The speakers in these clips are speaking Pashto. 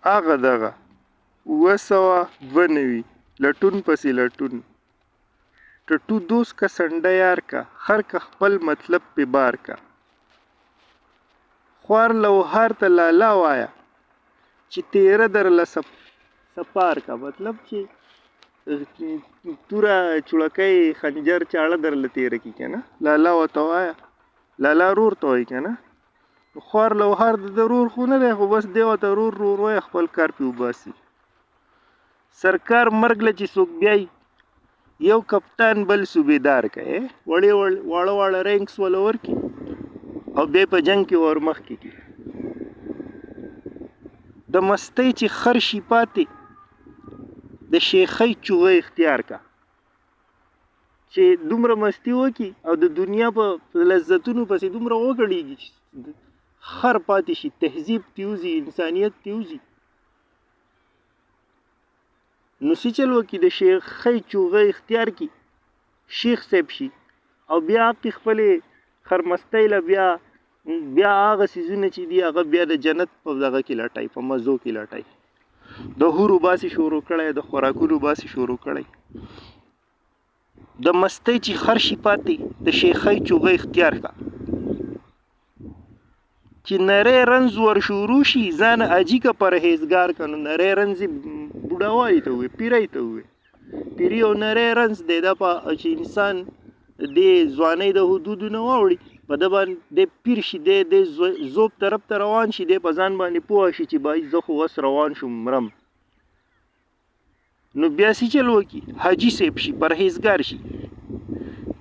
هغه دغه 792 لټون پسې لټون. ټټو دوست که سنډه یار که خر که خپل مطلب پې بار که. خوار لوهار ته لالا وایه چې تیره درله سپار که. مطلب چې توره چوړکۍ خنجر چاړه درله تیره کی که نه، لالا ورته وایه، لالا رور ته وایي که نه. خوار لوهار د ده رور خو نه دی، خو بس دی ورته رور رور وایي، خپل کار پې وباسي. سرکار مرګ له چې څوک بیایي، یو کپتان بل صوبیدار که وړې واړه واړه رینکس وله ورکړي او بیا په جنګ کې ور مخکې کړي. د مستۍ چې خر شي پاتې، د شیخۍ چوغه اختیار کا. چې دومره مستي وکړي او د دنیا په لذتونو پسې دومره وګړېږي چې خر پاتې شي، تهذیب ترې وځي، انسانیت ترې وځي، نو څه چل وکړي؟ د شیخۍ چوغه اختیار کړي، شیخ صاحب شي او بیا هغې خپلې خرمستۍ له بیا بیا هغه څیزونه چې دي هغه بیا د جنت په دغه کې لټوي، په مزو کې لټوي. د حورو باسي شروع کړی، د خوراکونو باسي شروع کړی. د مستۍ چې خر شي پاتې، د شیخۍ چوغه اختیار کا. چې نری رنځ ور شروع شي، ځان حاجي که پرهیزګار که. نو نری رنځ یې بوډاوالي ته ووایي، پیرۍ ته ووایي. پیری او نری رنځ دی دا، په چې انسان د ځوانۍ د حدودو نه واوړي، په ده باندې دی پیر شي، دی د ذوب طرف ته روان شي، دی په ځان باندې پوه شي چې باید زه خو اوس روان شوم، مرم. نو بیا څه چل وکړي؟ حاجي صاحب شي، پرهیزګار شي.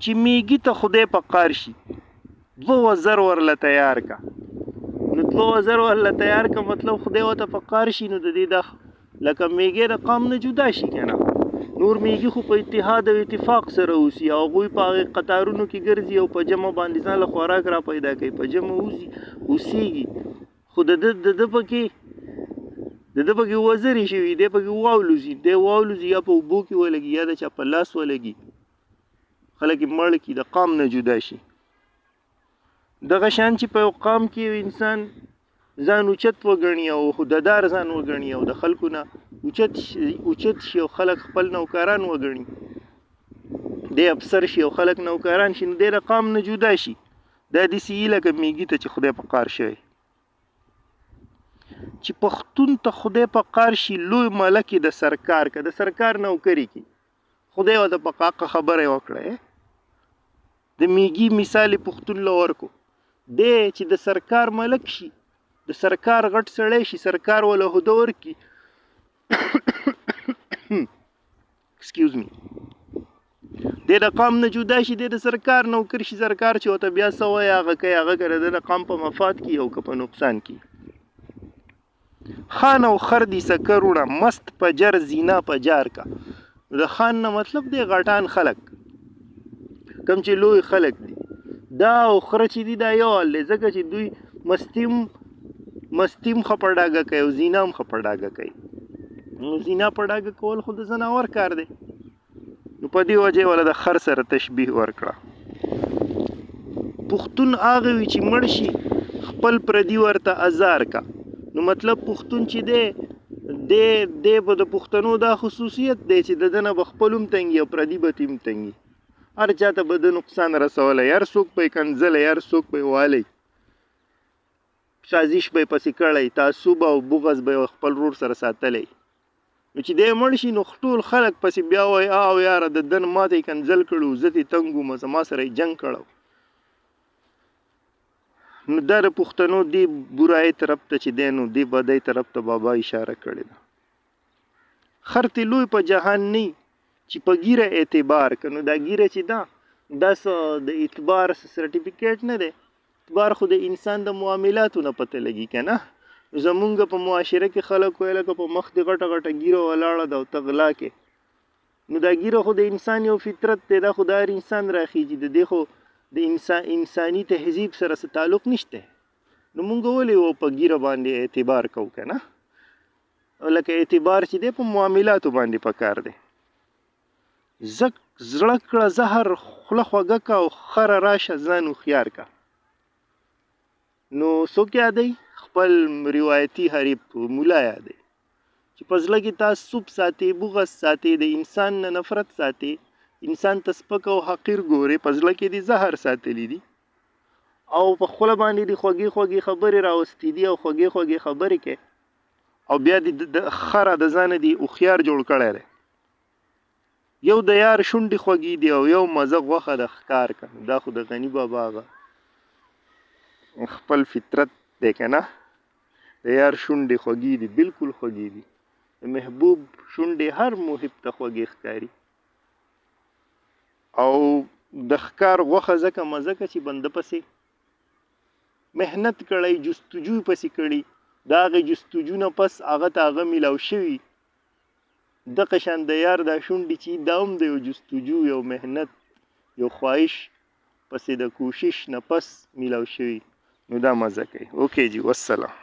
چې میږي ته خدای په قار شي، دوه وزر ورله تیار کا. نو دوه وزر ورله تیار کا مطلب خدای ورته په قار شي، نو د دې د لکه میږی د قام نه جدا شي که نه. نور میږي خو په اتحاد او اتفاق سره اوسي او هغوی په هغې قطارونو کې ګرځي او په جمع باندې ځان له خوراک را پیدا کوي، په جمع اوسي اوسېږي، خو د ده د ده پکې د ده پکې وزرې شوي، دی پکې واولوځي، دی واولوځي یا په اوبو کې ولګي یا د چا په لاس ولګي، خلک یې مړ کړي، د قام نه جدا شي. دغه شان چې په یو قام کې یو انسان ځان اوچت وګڼي او عهدهدار ځان وګڼي او د خلکو نه اوچت اوچت شي او خلک خپل نوکران وګڼي، دی افسر شي او خلک نوکران شي، نو دی د قام نه جدا شي. دا داسې وي لکه میږي ته چې خدای په قار شوی. چې پښتون ته خدای په قار شي، لوی ملک یې د سرکار که، د سرکار نوکري کي خدای ورته په قاقه خبره یې وکړه. د میږي مثال یې پښتون له ورکو دی چې د سرکار ملک شي، د سرکار غټ سړی شي، سرکار وله هده ورکړي، ایکسکیوز می، دی د قام نه جدا شي، دی د سرکار نوکر شي، سرکار چې ورته بیا څه وایي هغه کوي، هغه که د قام په مفاد کې او که په نقصان کې. خان او خر دي سکه روڼه، مست په جر زینا په جار کا. د خان نه مطلب دی غټان خلک، کم چې لوی خلک دي. دا او خره چې دي دا یو حال دی، ځکه چې دوی مستیم مستیم ښه په ډاګه کوي او زینا هم ښه په ډاګه کوي. نو زینا په ډاګه کول خو د ځناور کار دی، نو په دې وجه یې وله د خر سره تشبیه ورکړه. پښتون هغه وي چې مړ شي خپل پردي ورته ازار کا. نو مطلب پښتون چې دی دی دی به د پښتنو دا خصوصیت دی چې د ده نه به خپل هم تنګي او پردي به ترې هم تنګي، هر چا ته به ده نقصان رسولی، هر څوک به یې کنځلی، هر څوک به یې والی، سازش به یې پسې کړی، تعصب او بغض به یې خپل ورور سره ساتلی. نو چې دی مړ شي نو ټول خلک پسې بیا وایي آو یاره د ده نه ماته یې کنځل کړي وو، زه ترې تنګ وم، زما سره یې جنګ کړی. نو دا د پښتنو دې برایۍ طرف ته چې دی نو دې بدۍ طرف ته بابا اشاره کړې ده. خر تې لوی په جهان نه چې په ږیره اعتبار که. نو دا ږیره چې ده دا څه د اعتبار سرټیفیکیټ نه دی، اعتبار خو د انسان د معاملاتو نه پته لګي که نه. زمونږ په معاشره کې خلک وایي لکه په مخ دې غټه غټه ږیره ولاړه ده او ته غلا کې. نو دا ږیره خو د انسان یو فطرت دی، دا خو د هر انسان راخیږي، د دې خو د انسان انساني تهذیب سره څه تعلق نشته. نو مونږ ولې و په ږیره باندې اعتبار کوو که نه؟ لکه اعتبار چې دی په معاملاتو باندې پکار دی. زک زړه کړه زهر خوله خوږه که او خره راشه ځان هوښیار که. نو څوک یادوي؟ خپل روایتي حریف مولا یادوي. چې په زړه کې تعصب ساتې، بغض ساتې، د انسان نه نفرت ساتې، انسان ته سپک او حقیر ګورې، په زړه کې دې زهر ساتلي دي او په خوله باندې دې خوږې خوږې خبرې راوستې دي او خوږې خوږې خبرې کوې او بیا دې د خره د ځانه دې هوښیار جوړ کړی دی. یو د یار شونډې خوږې دي او یو مزه غوښه د ښکار که. دا خو د غني بابا هغه خپل فطرت دی که نه. د یار شونډې خوږې دي، بالکل خوږې دي. د محبوب شونډې هر محب ته خوږې ښکاري. او د ښکار غوښه ځکه مزه که چې بنده پسې محنت کړی، جستجو پسې کړي، د هغې جستجو نه پس هغه ته هغه میلاو شوي. دغه شان د یار دا شونډې چې دا هم د یو جستجو، یو محنت، یو خواهش پسې د کوشش نه پس میلاو شوي، نو دا مزه کوي. اوکې جی، والسلام.